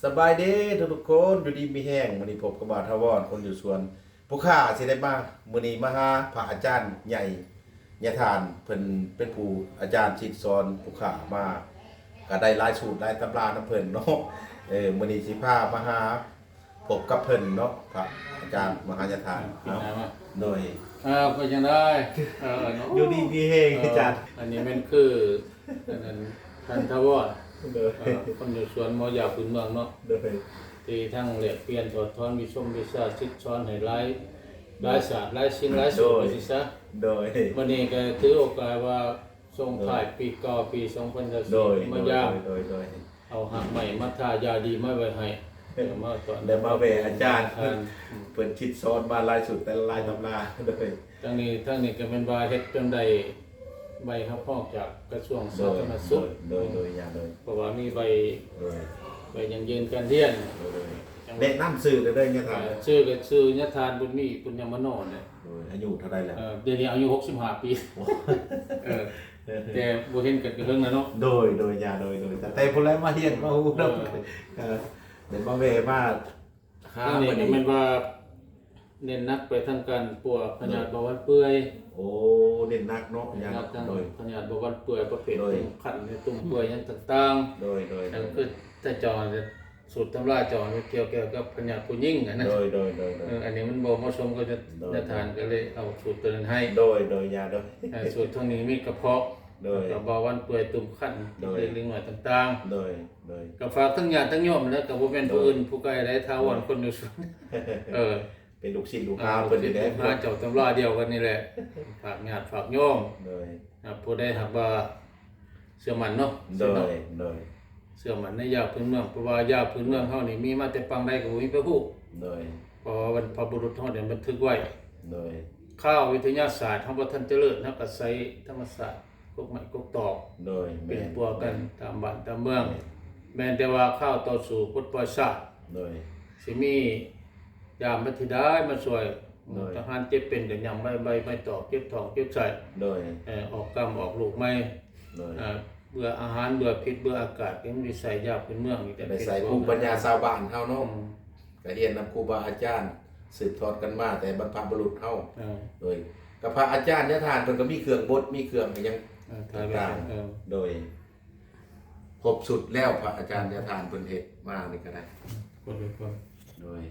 ສະບາຍດີທຸກໆຄົນ ຢູ່ດີມີແຮງ. ມື້ນີ້ພົບກັບບ່າວຖາວອນ ຄົນຢູ່ສວນ. ຜູ້ຂ້າຊິໄດ້ມາ ມື້ນີ້ມາຫາພະອາຈານໃຫຍ່ຍາທ່ານ ເພິ່ນເປັນຜູ້ອາຈານສິດສອນຜູ້ຂ້າມາ ກໍໄດ້ຫຼາຍສູດຫຼາຍຕຳລານຳເພິ່ນເນາະ. ເອີ ມື້ນີ້ຊິພາມາຫາ ພົບກັບເພິ່ນເນາະ ພະອາຈານມະຫາຍາທ່ານ. ເອົາ ເປັນໄງວະ? ໂດຍ ເອີ ເປັນຈັ່ງໃດ? ເອີ ເນາະ ຢູ່ດີມີແຮງ ເອີ ອາຈານ. ອັນນີ້ແມ່ນຄື ອັນນັ້ນ ທ່ານຖາວອນ ໂດຍ ເອີ ຄົນຢູ່ສວນໝໍຢາພື້ນເມືອງເນາະ ໂດຍ ທີ່ທັງແລກປ່ຽນຖອດຖອນວິຊົງວິຊາ ສິດສອນໃຫ້ຫຼາຍ ໂດຍ ຫຼາຍສາດຫຼາຍສິ່ງຫຼາຍສູດ ໂດຍ ວ່າຊີ້ຊະ. ໂດຍ ມື້ນີ້ກໍຖືໂອກາດວ່າ ສົ່ງທ້າຍ ໂດຍ ປີເກົ່າ ປີສອງພັນຊາວສີ່ ໂດຍ ມາຢາມ ໂດຍ ໂດຍ ໂດຍ ເອົາຮາກໄມ້ມາທາຢາດີມາໄວ້ໃຫ້ ເອີ ມາຕອນ ໄດ້ມາແວ່ອາຈານ ອືມ ເພິ່ນສິດສອນມາຫຼາຍສູດ ແຕ່ລະຫຼາຍຕຳລາ. ໂດຍ ທາງນີ້ ທາງນີ້ກໍແມ່ນວ່າເຮັດຈົນໄດ້ໃບຮັບຮອງຈາກກະຊວງສາທາລະນະສຸກ ໂດຍ ໂດຍ ໂດຍ ໂດຍ ເພາະວ່າມີໃບ ໂດຍ ໃບຢັ້ງຢືນການຮຽນ ໂດຍ ໂດຍ ຈັ່ງ ແນະນຳຊື່ເດີຍາທ່ານ. ເອີ ຊື່ກໍຊື່ຍາທ່ານບຸນມີ ປຸນຍະມະໂນແຫຼະ. ໂດຍ ອາຍຸເທົ່າໃດແລ້ວ? ເອີ ດຽວນີ້ອາຍຸຫົກສິບຫ້າປີ. ໂອ້ ເອີ ແຕ່ບໍ່ເຫັນກັນກໍເຖິງແລ້ວເນາະ. ໂດຍ ໂດຍ ຍາ ໂດຍ ໂດຍ ແຕ່ ແຕ່ພຸ້ນແຫຼະມາຮຽນມາຮູ້ນຳ. ເອີ ເອີ ໄດ້ມາແວ່ມາຫາ ອັນນີ້ກໍແມ່ນວ່າເນັ້ນໜັກໄປທາງການປົວພະຍາດ ໂດຍ ເບົາຫວານເປື່ອຍ. ໂອ້ ເນັ້ນໜັກເນາະ ເນັ້ນໜັກທາງ ໂດຍ ພະຍາດເບົາຫວານເປື່ອຍ ປະເພດ ໂດຍ ຕຸ່ມຄັນ ຕຸ່ມເປື່ອຍຫຍັງຕ່າງໆ ໂດຍ ໂດຍ ແລ້ວຄືແຕ່ເຈົ້າ ສູດຕຳລາເຈົ້າກ່ຽວ ກ່ຽວກັບພະຍາດຜູ້ຍິງຫັ້ນນະ. ໂດຍ ໂດຍ ໂດຍ ໂດຍ ເອີ ອັນນີ້ມັນບໍ່ເໝາະສົມກັບ ໂດຍ ຍາທ່ານ ກໍເລີຍເອົາສູດຕົວນັ້ນໃຫ້. ໂດຍ ໂດຍ ຍາ ໂດຍ ເອີ ສູດທາງນີ້ມີກະເພາະ ໂດຍ ແລ້ວກໍເບົາຫວານເປື່ອຍ ຕຸ່ມຄັນ ໂດຍ ເລັກໆນ້ອຍໆຕ່າງໆ. ໂດຍ ໂດຍ ກໍຝາກທັງຍາດທັງໂຍມແຫຼະ ກໍບໍ່ແມ່ນ ໂດຍ ຜູ້ອື່ນຜູ້ໄກໃດ ຖາວອນ ໂດຍ ຄົນຢູ່ສວນ. ເອີ ເປັນລູກສິດລູກຫາ ເອີ ເພິ່ນນີ້ແຫຼະ ລູກສິດລູກຫາເຈົ້າຕຳລາດຽວກັນນີ້ແຫຼະ ຝາກຍາດຝາກໂຍມ. ໂດຍ ອ່າ ຜູ້ໃດຫາກວ່າເຊື່ອໝັ້ນເນາະ ໂດຍ ໂດຍ ເຊື່ອໝັ້ນໃນຢາພື້ນເມືອງ ເພາະວ່າຢາພື້ນເມືອງເຮົານີ້ມີມາແຕ່ປາງໃດກໍບໍ່ມີໃຜຮູ້. ໂດຍ ເພາະວ່າບັນພະບຸລຸດເຮົາໄດ້ບັນທຶກໄວ້. ໂດຍ ຂ່າວວິທະຍາສາດເຮົາບໍ່ທັນຈະເລີດ ເຮົາກໍໃຊ້ທຳມະຊາດ ກົກໄມ້ກົກຕອກ ໂດຍ ປິ່ນປົວກັນ ແມ່ນ ຕາມບ້ານຕາມເມືອງ. ແມ່ນ ແມ່ນແຕ່ວ່າຂ່າວຕໍ່ສູ້ປົດປ່ອຍຊາດ ໂດຍ ຊິມີ ຢາມບັດທີໃດມາຊ່ວຍ ໂດຍ ທະຫານເຈັບເປັນກໍຫຍ້ຳໃບ ໃບໄມ້ຕອກ ເຈັບທ້ອງເຈັບໄສ້ ໂດຍ ເອີ ອອກກ້າມອອກລູກໃໝ່ ໂດຍ ເອີ ເບື່ອອາຫານ ເບື່ອພິດ ເບື່ອອາກາດ ຍັງໄດ້ໃຊ້ຢາພື້ນເມືອງນີ້ ໄດ້ໃຊ້ພູມປັນຍາຊາວບ້ານເຮົາເນາະ. ອືມ ກໍຮຽນນຳຄູບາອາຈານ ສືບທອດກັນມາແຕ່ບັນພະບຸລຸດເຮົາ. ເອີ ໂດຍ ກັບພະອາຈານຍາທ່ານເພິ່ນກໍມີເຄື່ອງບົດ ມີເຄື່ອງຫຍັງ ເອີ ຕ່າງໆ ເອີ ໂດຍ ຄົບຊຸດແລ້ວ ພະອາຈານຍາທ່ານເພິ່ນເຮັດມານີ້ກໍໄດ້ ຄົບ ໂດຍ